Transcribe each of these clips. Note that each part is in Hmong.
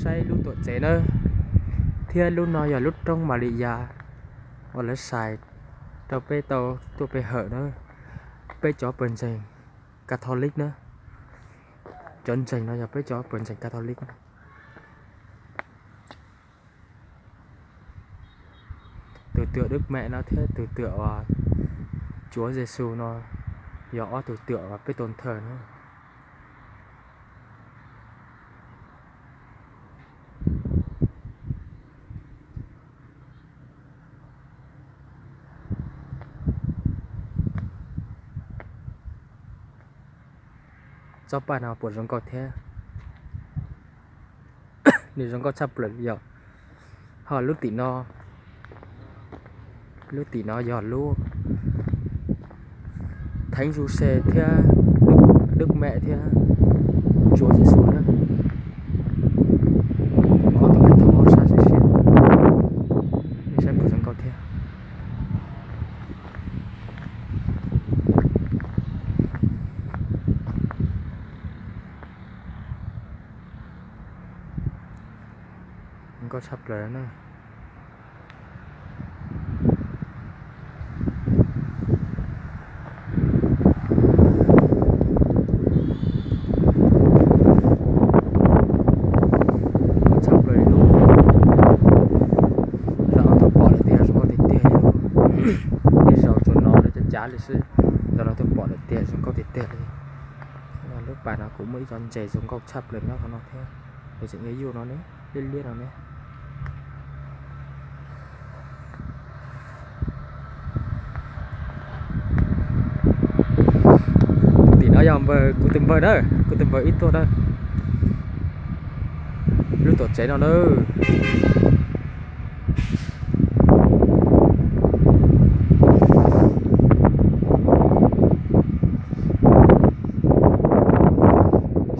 Saib lub tuam tsev na, thiab lub no yog lub roob Mas Li Yas uas lawv xais rau peb tau tuaj pe hawm na. Peb cov pawg ntseeg Catholic na, cov ntseeg no yog peb cov pawg ntseeg Catholic. Tus twm Đức Mẹ no thiab tus twm uas Chúa Giêsu no yog ob tug twm uas peb tau nthawj na. Tsob paj no puas zoo nkauj thiab? Nws zoo nkauj tshaj plaws li yom. Ho lub tim no, lub tim no yog lub Thánh Giuse thiab Đức Mẹ thiab Chúa Giêsu na. Ob tug peb tug ob sab siab siab, nej saib puas zoo nkauj thiab? Nkauj tshaj plaws na. Tshaj plaws li lub, zaum no tuaj pom lawm tias zoo nkauj tiag tiag li. Tej zaum tsuas no lawv cav cav li xwb, zaum no tuaj pom lawm tias zoo nkauj tiag tiag li. Lub pas no kuv muaj ib co ntses zoo nkauj tshaj plaws nyob qhov no thiab, lawv tseem yuav yuj no ne, liab liab no ne. Tim no yog npawg, kuv tus npawg na, kuv tus npawg ib tuaj na. Lub tuam tsev no na.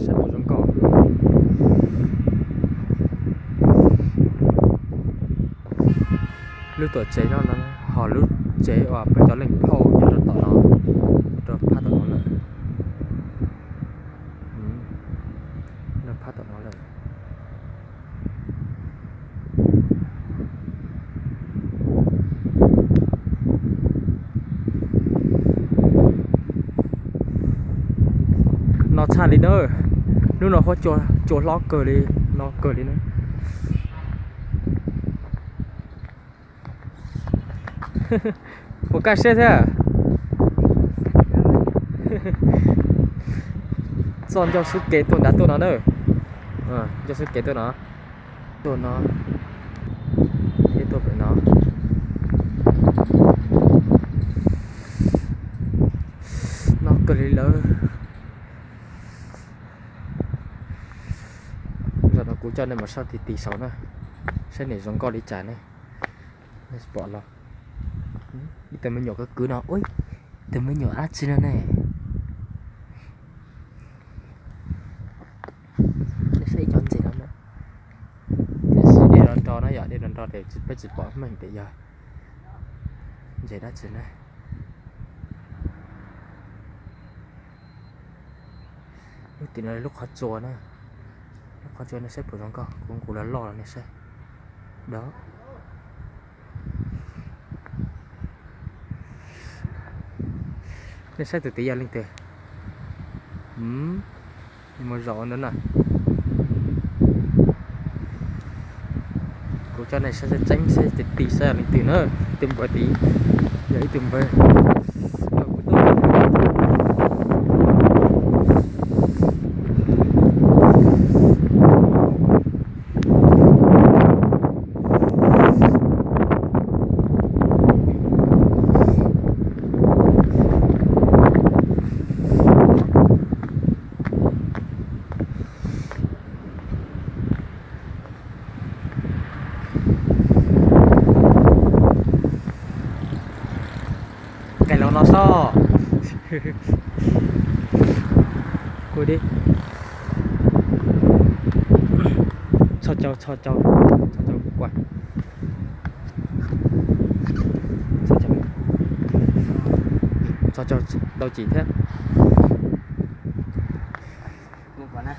Saib puas zoo nkauj. Lub tuam tsev no no, ho lub tsev uas peb cov leej phauj nyob rau tom no, rau phab tom no lawm. Rau phab tom no lawm. No tshaj li na, hnub no huab cua hlob kawg li, no kawg li na. Puas kaj siab thiab? Txoj ncauj xub kev tuaj nrad tuaj no na. Ncauj xub kev tuaj no, tuaj no, thiab tuaj pem no. No kawg li lawm. Zaum no kuv coj nej mus saib tiv tiv saud na, saib nim zoo nkauj li cas ne. Nej pom los, ib tug me nyuam kwv kwv no, ib tug me nyuam dab tsi no ne. Nej saib ib cov ntses no na. Tiam sis dej nro nro na, yog dej nro nro ces peb tsis pom meej tias yog ntses dab tsi na. Lub tim no lub qhov tsua na, lub qhov tsua nej saib puas zoo nkauj, kuv nqus los loj los nej saib. Đó. Nej saib tus tid yog leej twg? Mus zaum ntawd na. Kuv coj nej saib tseeb tseeb saib tis tis saib yog leej twg na. Tus npawg tid yog ib tug npawg. Qee los no sob. Kuv di. Txho cau, txho cau, txho cau kuv kuaj. Txho cau, txho cau ntau cim thiab. Kuv kuaj na.